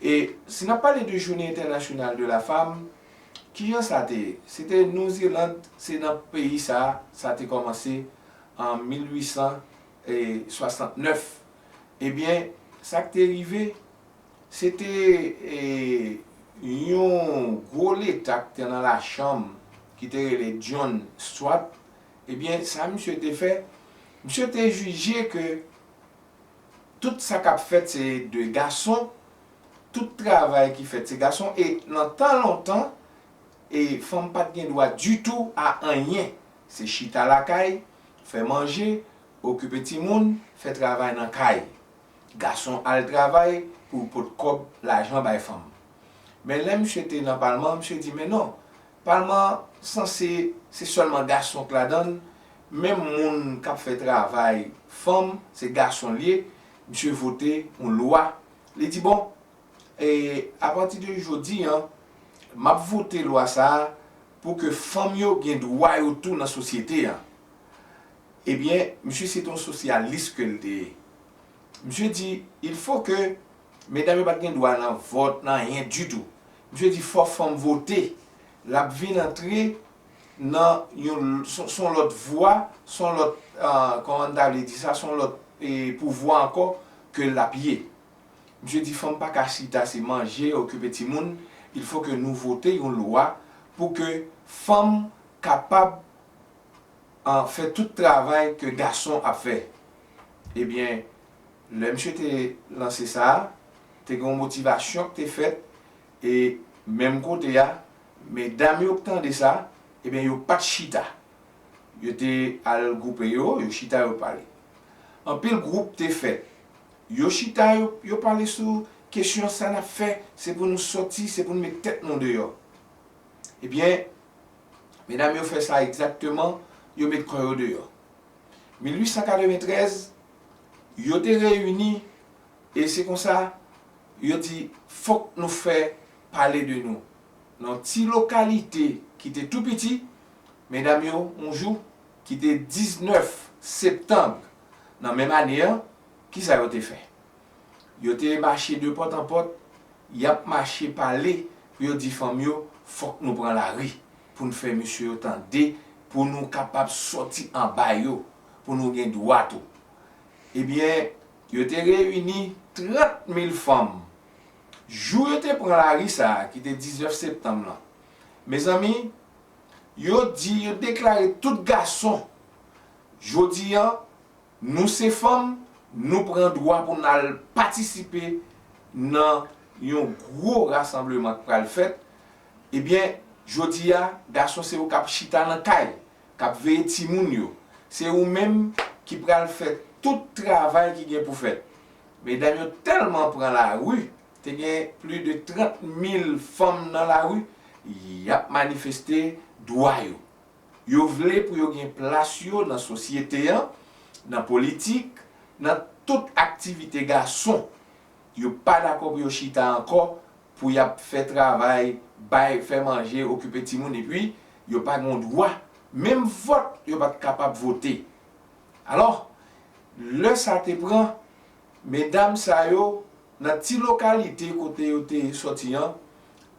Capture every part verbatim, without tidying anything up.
E si n ap pale de Journée Internationale de la Femme, kijan sa te ye? Se te New Zealand, se nan peyi sa a, sa te kòmanse an mil ui san swasantnèf. Ebyen, sa k te rive, se te, e, yon gwo leta k te nan lachanm ki te rele John Stuart. Ebyen, sa misye te fè, misye te jije ke tout sa k ap fèt se de gason, tout travay ki fèt se gason, e nan tan lontan, e fanm pa t gen dwa ditou a anyen. Se chita lakay, fè manje, okipe timoun, fè travay nan kay. Gason al travay pou l pot kòb, lajan bay fanm. Men lè misye te nan palman an, misye di, men non, palman an sanse se sèlman gason k ladan l, menm moun k ap fè travay fanm, se gason l ye. Misye vote yon lwa. Li di, bon, e, apati de jodi an, m ap vote lwa sa a pou ke fanm yo gen dwa yo tou nan sosyete an. Ebyen, misye se t yon sosyalis ke l te ye. Misye di, il faut que medam yo pa t gen dwa nan vòt, nan anyen ditou. Misye di, fò fanm vote. L ap vin antre nan yon, s on, s on lòt vwa, s on lòt, ah, kòman n ta vle di sa, s on lòt, e, pouvwa ankò ke l ap ye. Misye di, fanm pa ka chita, se manje, okipe timoun. Il faut que nou vote yon lwa pou ke fanm kapab, ah, fè tout travay ke gason ap fè. Ebyen, lè misye te lanse sa a, te gen yon motivasyon k te fèt, e menm kote a, medam yo k tande sa, ebyen, yo pa t chita. Yo te al gwoupe yo, yo chita, yo pale. Anpil gwoup te fèt. Yo chita, yo, yo pale sou kesyon sa n ap fè, se pou nou sòti, se pou n met tèt nou deyò. Ebyen, medam yo fè sa egzakteman, yo met kò yo deyò. Mil ui san katreventrèz, yo te reyini, e se konsa, yo di, fòk nou fè pale de nou. Nan ti lokalite ki te tou piti, medam yo, yon jou, ki te diznèf septanm nan menm ane an, kisa yo te fè? Yo te mache de pòt an pòt, y ap mache pale pou yo di fanm yo, fòk nou pran lari pou n fè mesye yo tande, pou nou kapab sòti anba yo, pou nou gen dwa tou. Ebyen, yo te reyini trant mil fanm. Jou yo te pran lari sa a, ki te diznèf septanm lan, mezanmi, yo di, yo deklare tout gason, jodi an, nou se fanm, nou pran dwa pou n al patisipe nan yon gwo rasanbleman k pral fèt. Ebyen, jodi a, gason se ou k ap chita nan kay, k ap veye timoun yo. Se ou menm ki pral fè tout travay ki gen pou fèt. Medam yo tèlman pran lari, te gen plis de trant mil fanm nan lari, y ap manifeste dwa yo. Yo vle pou yo gen plas yo nan sosyete an, nan politik, nan tout aktivite gason. Yo pa dakò pou yo chita ankò, pou y ap fè travay, bay, fè manje, okipe timoun, epi yo pa gen dwa, menm vòt, yo pa t kapab vote. Alò, lè sa te pran, medam sa yo, nan ti lokalite kote yo te sòti an,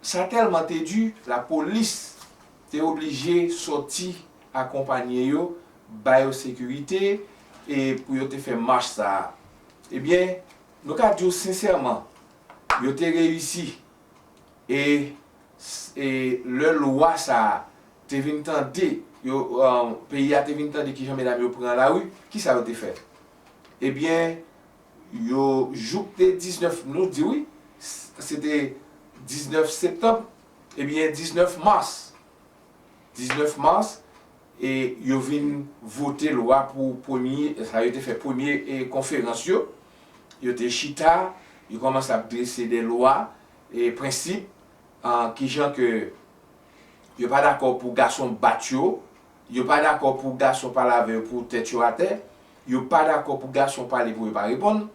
sa tèlman te di, lapolis te oblije sòti akonpanye yo, ba yo sekirite, e pou yo te fè mach sa a. Ebyen, nou ka di w sensèman, yo te reyisi. E, e lè lwa sa a te vin tande, yo, eh, peyi a te vin tande kijan medam yo pran lari, kisa yo te fè? Ebyen, yo jouk te diznèf, nou di wi, s-, se te diznèf septanm, ebyen, diznèf mas, diznèf mas, e yo vin vote lwa pou premye, sa yo te fè premye, e, konferans yo. Yo te chita, yo kòmanse ap drese de lwa, e, prensip, ah, kijan ke yo pa dakò pou gason bat yo, yo pa dakò pou gason pale avè yo pou tèt yo atè, yo pa dakò pou gason pale pou yo pa reponn,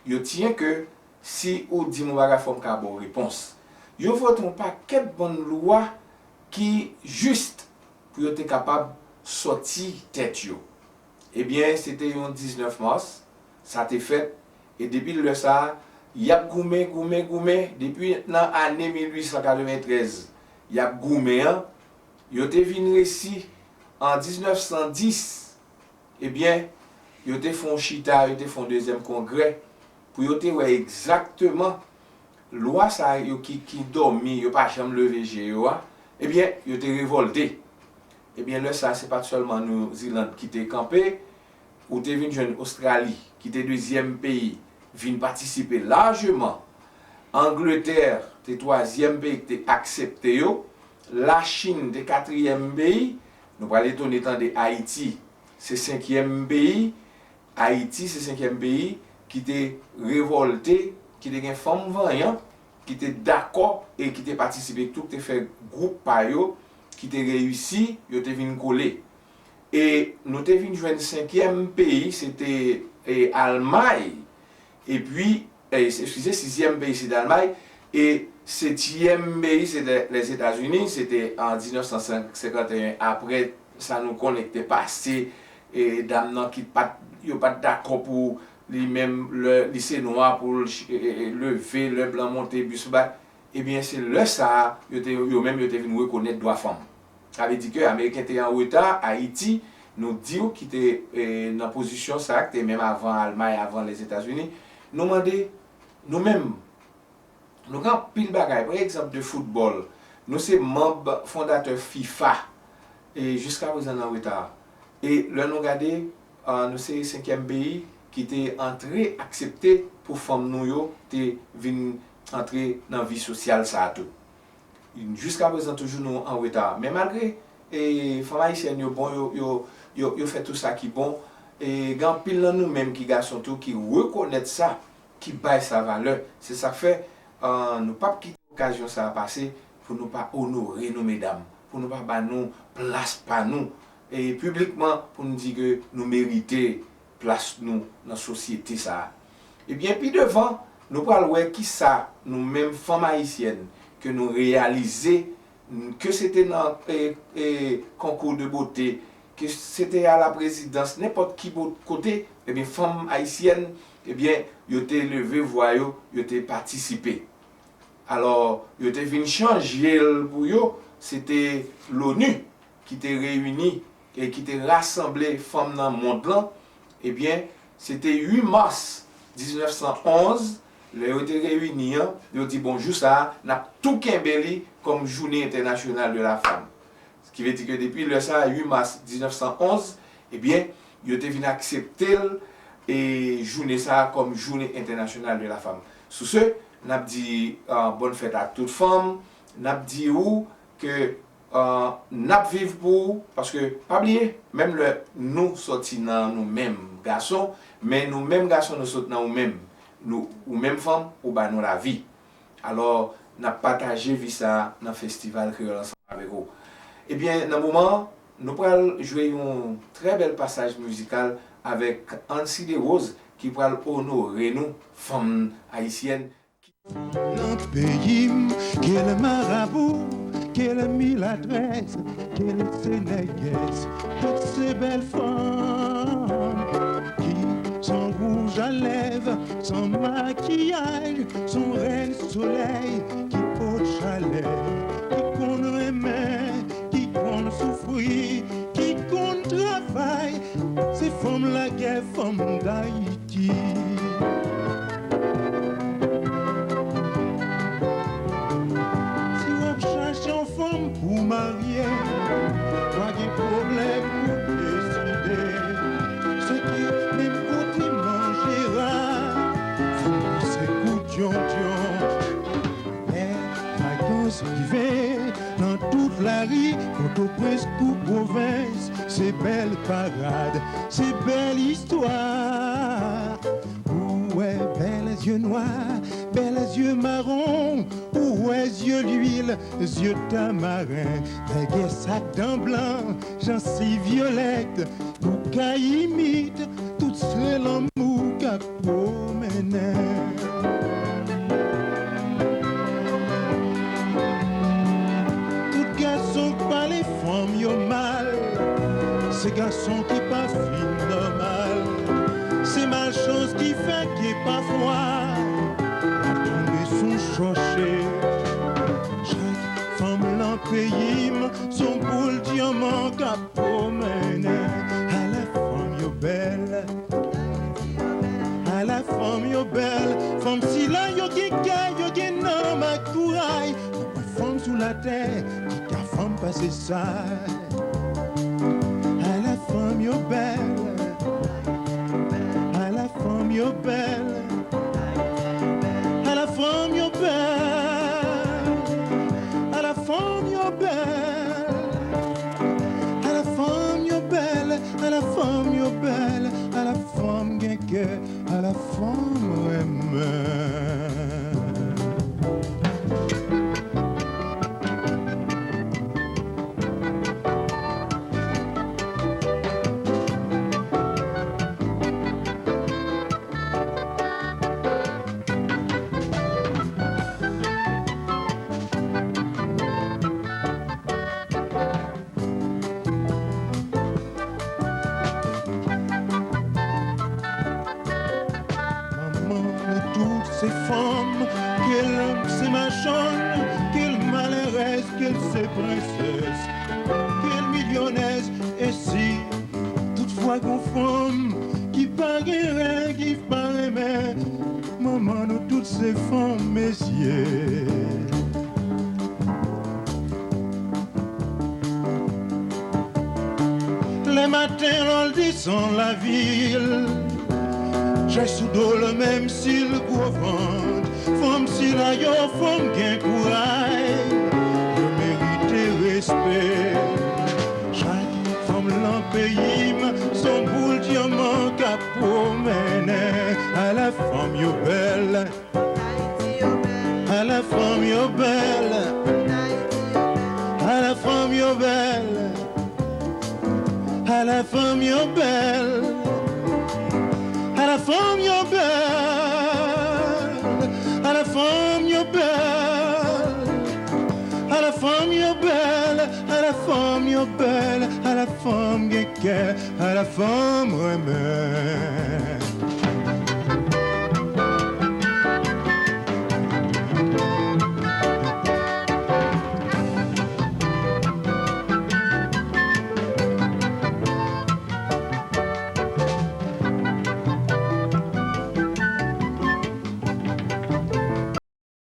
yo tiyen ke si ou di m yon bagay, fò m ka ba w repons. Yo vote yon pakèt bann lwa ki jis pou yo te kapab sòti tèt yo. Ebyen, se te yon diznèf mas, sa te fèt, e depi lè sa a, Y ap goumen, goumen, goumen, depi nan ane mil uit san katreventrèz, y ap goumen an, yo te vin resi an diznèf san dis, ebyen, yo te fè yon chita, yo te fè yon dezyèm kongrè, pou yo te wè egzakteman lwa sa yo ki, ki dòmi, yo pa janm leve je yo a, ebyen, yo te revòlte. Ebyen, lè sa a, se pa t sèlman New Zealand ki te kanpe, ou te vin jwenn Ostrali, ki te dezyèm peyi, vin patisipe lajman. Angletè te twazyèm peyi ki te aksepte yo. Lachin te katriyèm peyi. Nou pral etone tande Ayiti se senkyèm peyi. Ayiti se senkyèm peyi ki te revòlte, ki te gen fanm vanyan, ki te dakò e ki te patisipe tou, ki te fè gwoup pa yo, ki te reyisi, yo te vin kole. E nou te vin jwenn senkyèm peyi, se te, e, Almay. Epi, e, eskize, sizyèm peyi, se te Almay. E setyèm peyi, se te Lèzetazini. Se te an diznèf san senkanteyen, apre sa nou konnen ki te pase, e, dam nan ki pa t, yo pa t dakò pou li menm, lè li se nwa, pou l ch-, e, e, e, leve, lè blan monte bis ba. Ebyen, se lè sa a, yo te, yo menm, yo te vin rekonèt dwa fanm. Sa vle di ke Ameriken te an reta, Ayiti, nou di w ki te, e, nan pozisyon sa a, ki te menm avan Almay, avan Lèzetazini. Nou mande, nou menm, nou gen anpil bagay. Pran egzanp de foutbòl. Nou se manm fondatè fifa. E jiska prezan nan reta. E lè nou gade, a, nou se senkyèm peyi ki te antre aksepte pou fanm nou yo te vin antre nan vi sosyal sa a tou. Jiska prezan toujou nou an reta. Men malgre, e, fanm ayisyèn yo bon, yo, yo, yo, yo fè tou sa ki bon, e, gen anpil nan nou menm ki gason tou ki rekonèt sa, ki bay sa valè. Se sa k fè, a, nou p ap kite okazyon sa a pase pou nou pa onore nou medam, pou nou pa ba nou plas pa nou, e piblikman pou nou di ke nou merite plas nou nan sosyete sa a. Ebyen, pi devan, nou pral wè kisa nou menm fanm ayisyèn ke nou reyalize, ke se te nan, e, e, konkou de bote, ke se te a la prezidans, nenpòt ki bo-, kote, ebyen, fanm ayisyèn, ebyen, yo te leve vwa yo, yo te patisipe. Alò, yo te vin chanje l pou yo, se te l'ONU ki te reyini e ki te rasanble fanm nan mond lan, ebyen, se te uit mas diznèf san onz, lè yo te reyini an, yo di, bon, jou sa a, n ap tou kenbe li kòm jounen entènasyonal de la fanm. Ki vle di ke depi lè sa a, uit mas diznèf san onz, ebyen, yo te vin aksepte l, e jounen sa a kòm jounen entènasyonal de la fanm. Sou se, n ap di, a, bòn fèt a tout fanm, n ap di ou ke, a, n ap viv pou ou, paske pa bliye, menm lè nou sòti nan nou menm gason, men nou menm gason nou sot nan ou menm. Nou, ou menm fanm, ou ba nou lavi. Alò, n ap pataje vi sa a nan Festival Kreyòl ansanm avèk ou. Ebyen, nan moman an, nou pral jwe yon trè bèl pasaj mizikal avèk Ancy Desroses ki pral onore nou, fanm ayisyèn. Nan peyi m, ke l marabou, ke l milatrès, ke l se nègès, tout se bèl fanm ki san wouj a lèv, san makiyaj, son rèn solèy ki pot chalè, ki konn renmen, ki konn soufri, ki konn travay. Se fanm lagè, fanm Dayiti. Si w ap chache yon fanm pou marye, pa gen pwoblèm pou deside. Se ki menm kote manje ra, fanm se kou dyondyon. Lè vakans rive, nan tout lari, Pòtoprens kou pwovens, se bèl parad, se bèl istwa. Ou wè bèl zye nwa, bèl zye mawon, ou wè zye lwil, zye tamaren, nègès ak dan blan, jansiv vyolèt, boukay imit, tout se lanmou k ap pwomennen. Tout gason k pale fanm yo mal, se gason ki pa fin nòmal. Se malchans ki fè ke pafwa Chak fanm lan peyi m s on boul dyaman k ap pwomennen. Ala fanm yo bèl, ala fanm yo bèl. Fanm sila yo gen kè, yo gen nanm ak kouray. Mwen pa fanm sou latè ki ka fanm pase sa. Ala fanm yo bèl, ala fanm yo bèl, ala fanm yo bèl, ala fanm yo bèl, ala fanm yo bèl, ala fanm yo bèl, ala fanm gen kè. Ala fanm renmen. Manman nou tout se fanm, ke l se machann, ke l malerèz, ke l se prensès, ke l milyonèz. E si toutfwa gon fanm ki pa gen règ, ki pa renmen, manman nou tout se fanm, mesye. Lè maten lè l desann lavil, chay sou do l menm si l gwo vant. Fanm sila yo fanm gen kouray, yo merite respè. Chak fanm lan peyi m s on boul dyaman k ap pwomennen. Ala fanm yo bèl, ala fanm yo bèl, ala fanm yo bèl, ala fanm yo bèl, ala fanm yo bèl, ala fanm yo bèl, ala fanm yo bèl, ala fanm yo bèl, ala fanm gen kè, ala fanm renmen.